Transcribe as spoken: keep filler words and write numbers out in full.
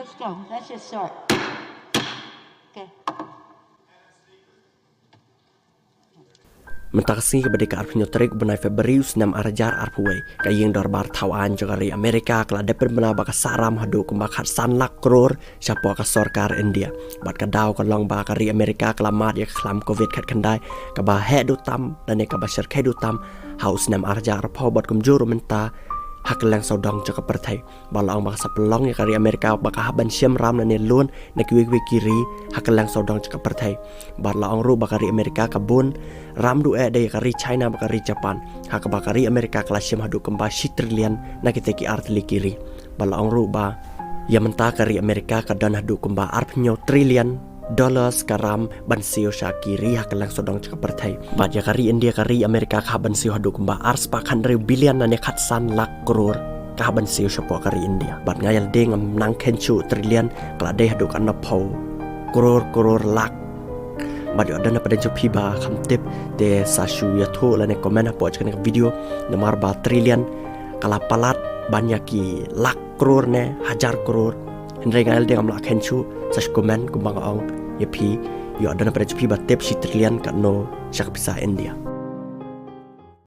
Let's go. Let's just start. Okay. Mynta ka sngi kaba dei ka arphew hynñiew tarik u bnai February u snem ar hajar arphew wei, ka ïing dorbar thaw aiñ jong ka ri Amerika ka la dep pynbna ba ka sahram haduh kumba khatsan lak klur shapoh ka sorkar India. Bad ka daw ka long ba ka ri Amerika ka la mad ïa ka khlam covid khatkhyndai kaba heh duh tam lane kaba shyrkhei duh tam ha u snem ar hajar arphew bad kumjuh ruh mynta ha kylleng sawdong jong ka pyrthei. Bad la ong ba ka sa pynlong ïa ka ri Amerika ba ka hap ban shim ram lane loan na kiwei kiwei ki ri ha kylleng sawdong jong ka pyrthei. Bad la ong ruh ba ka ri Amerika ka bun ram duh eh da ïa ka ri China bad ka ri Japan, ha kaba ka ri Amerika ka la shim haduh kumba shi trillion na kita ki ar tylli ki ri. Bad la ong ruh ba ïa mynta ka ri Amerika ka don haduh kumba arphew hynñiew trillion dollars ka ram ban siew sha ki ri ha kylleng sawdong jong ka pyrthei. Bad ïa ka ri India ka ri Amerika ka hap ban siew haduh kumba ar spah khathynriew billion lane khatsan lak klur ka hap ban siew shapoh ka ri India. Bad nga ïa lade ngam nang khein shuh trillion, ka la dei haduh katno phew klur, klur, lak. Bad ïoh don na pdeng jong phi ba kham tip te sa shu ïathuh lane comment hapoh jong kane ka video, namar ba trillion ka la palat ban ïa ki lak klur ne hajar klur. Hynrei nga ïa lade ngam lah khein shuh, sa shu comment kumba nga ong ïa phi. Ïoh don na pdeng jong phi ba tip shi trillion katno sha ka pisa India.